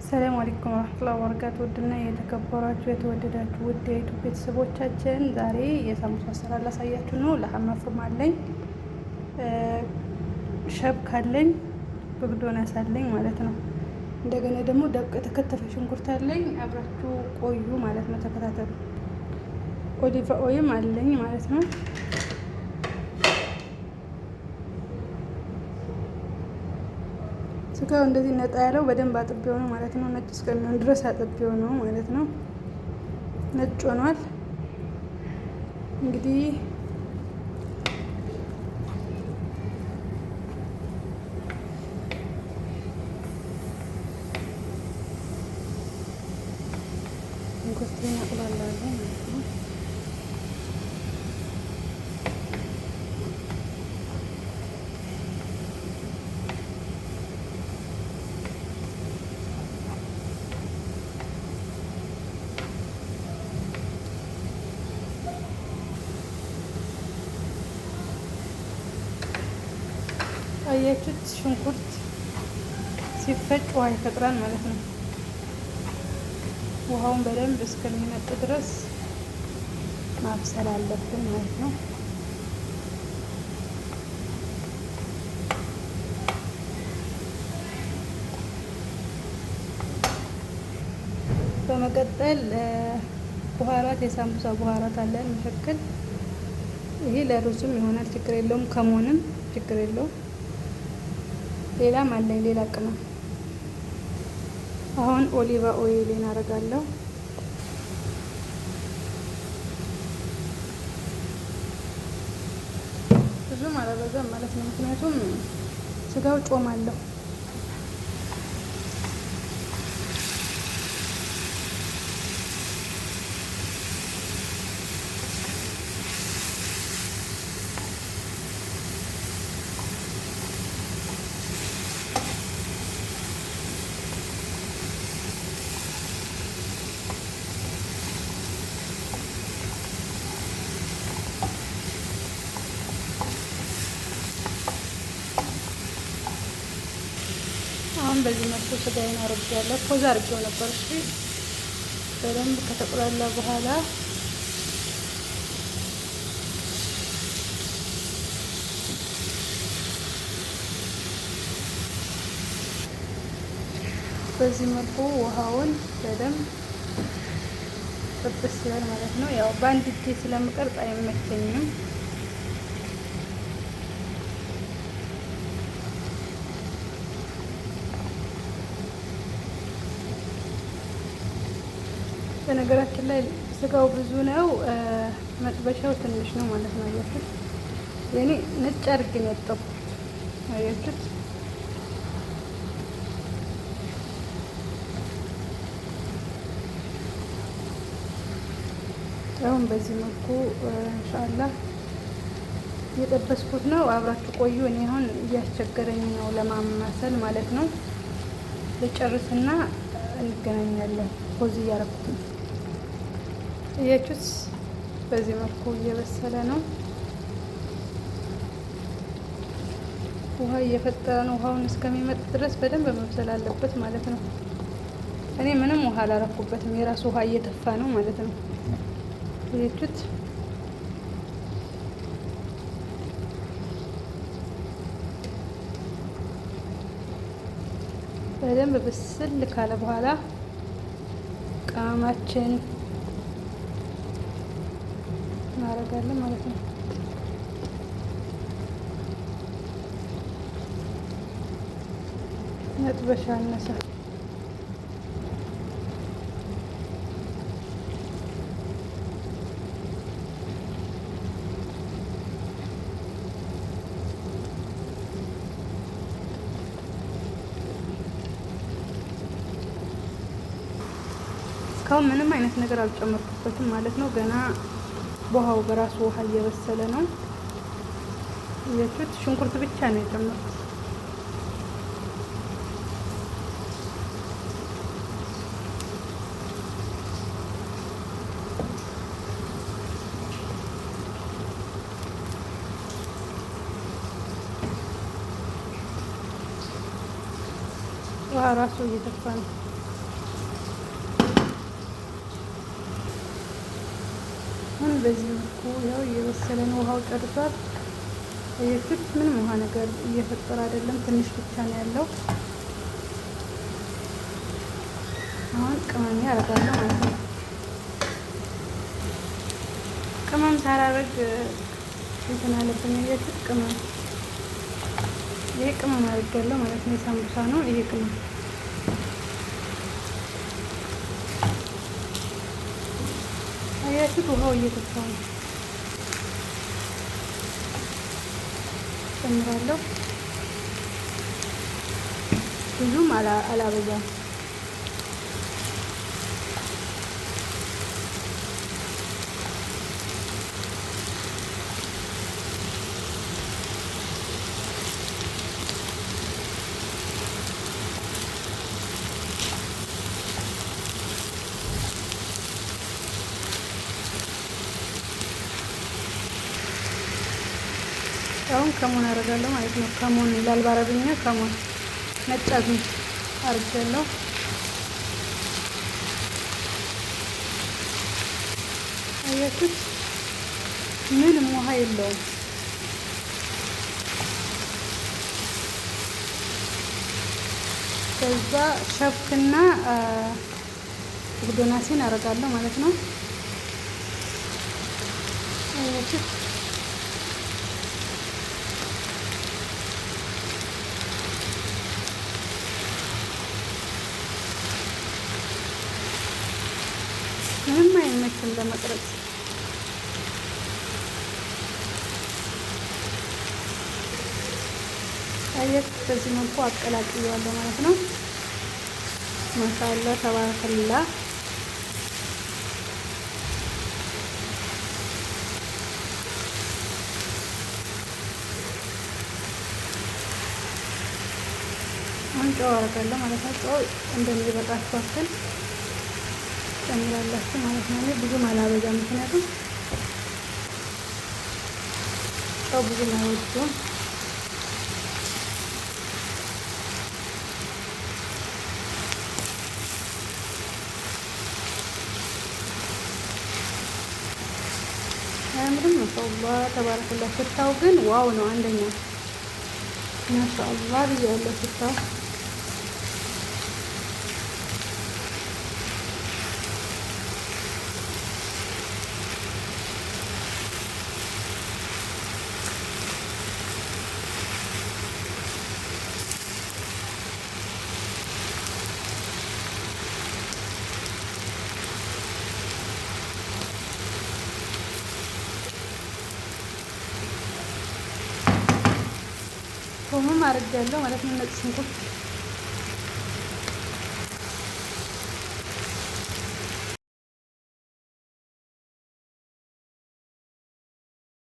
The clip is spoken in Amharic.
ሰላም አለይኩም ወራህመቱላሂ ወበረካቱ። ውድና የተከበራችሁ የተወደዳችሁ ውድ የ YouTube ቤተሰቦቻችን ዛሬ የሳምቡሳ አሰራር ላሳያችሁ ነው። لحم مفروم አለኝ፣ شبك አለኝ፣ بقدونس አለኝ ማለት ነው። እንደገና ደግሞ ደቅ የተከተፈ ሽንኩርት አለኝ። አብራችሁ ቆዩ ማለት ነው፣ ተከታተሉ። Olive oil አለኝ ማለት ነው። ስጋው እንደዚህ ነጣ ያለው በደንብ አጥቤው ነው ማለት ነው። ነጭ እስከሚሆን ድረስ አጥቤው ነው ማለት ነው። ነጭ ሆኗል። እንግዲህ ሽንኩርቴን አቁላላለሁ ማለት ነው። አያችሁት? ሽንኩርት ሲፈጭ ውሃ ይፈጥራል ማለት ነው። ውሃውን በደንብ እስከሚመጥ ድረስ ማብሰል አለብን ማለት ነው። በመቀጠል بهارات የሳምቡሳ بهارات አለን مشكل። ይሄ ለሩዝም ይሆናል፣ ችግር የለውም። ከሞንም ችግር የለውም። ሌላም አለኝ ሌላ ቅመም። አሁን olive oil አደርጋለሁ። ብዙም አላበዛም ማለት ነው፣ ምክንያቱም ስጋው ጮም አለው። አሁን በዚህ መልኩ ስጋዬን አርጌያለሁ። pause አርጌው ነበር። እሺ በደንብ ከተቁላላ በኋላ በዚህ መልኩ ውሃውን በደንብ ጥብስ ይላል ማለት ነው። ያው በአንድ እጄ ስለምቀርጽ አይመቸኝም። በነገራችን ላይ ስጋው ብዙ ነው፣ መጥበሻው ትንሽ ነው ማለት ነው። አያችሁት? የኔ ነጭ አድርጌ ነው ያጠብኩት። አያችሁት? አሁን በዚህ መልኩ ኢንሻአላህ እየጠበስኩት ነው። አብራችሁ ቆዩ። እኔ አሁን እያስቸገረኝ ነው ለማማሰል ማለት ነው። ልጨርስና እንገናኛለን። pause እያደረኩት ነው። እያችሁት በዚህ መልኩ እየበሰለ ነው። ውሃ እየፈጠረ ነው። ውሃውን እስከሚመጥ ድረስ በደንብ መብሰል አለበት ማለት ነው። እኔ ምንም ውሃ አላረኩበትም። የራሱ ውሃ እየተፋ ነው ማለት ነው። እያችሁት በደንብ ብስል ካለ በኋላ ቅመማችን እናደርጋለን ማለት ነው። መጥበሻ አነሳ። እስካሁን ምንም አይነት ነገር አልጨመርኩበትም ማለት ነው። ገና ውሃው በራሱ ውሃ እየበሰለ ነው። እያችሁት ሽንኩርት ብቻ ነው የጨመርኩት። ውሃ ራሱ እየተፋ ነው። አሁን በዚህ መልኩ ያው እየበሰለ ነው። ውሃው ጨርሷል። አያችሁት? ምንም ውሃ ነገር እየፈጠረ አይደለም። ትንሽ ብቻ ነው ያለው። አሁን ቅመም ያደርጋለሁ ማለት ነው። ቅመም ሳላደርግ እንትን አለብኝ። አያችሁት? ቅመም ይሄ ቅመም አድርጌያለሁ ማለት ነው። የሳምቡሳ ነው ይሄ ቅመም። አያችሁት? ውሃው እየተፋ ነው። ጨምራለሁ። ብዙም አላበዛም። አሁን ከሞን አደርጋለሁ ማለት ነው። ከሞን ይላል በአረብኛ ከሞን፣ ነጭ አዝሙድ አድርጌያለሁ። አያችሁት? ምንም ውሃ የለውም። ከዛ ሸብክና بقدونس ን አደርጋለሁ ማለት ነው። አያችሁት? ምንም አይመችም ለመቅረጽ። አያችሁት? በዚህ መልኩ አቀላቅየዋለሁ ማለት ነው። ما شاء الله تبارك الله። አሁን ጨው አደርጋለሁ ማለት ነው። ጨው እንደሚበቃችሁ አክል ጨምራላችሁ ማለት ነው። እኔ ብዙም አላበዛም፣ ምክንያቱም ጨው ብዙም አይወዱም። አያምርም? ما شاء الله تبارك الله። ሽታው ግን wow ነው፣ አንደኛ ما شاء الله ብያለሁ ሽታው። ቶምም አድርጌያለሁ ማለት ነው። ነጭ ሽንኩርት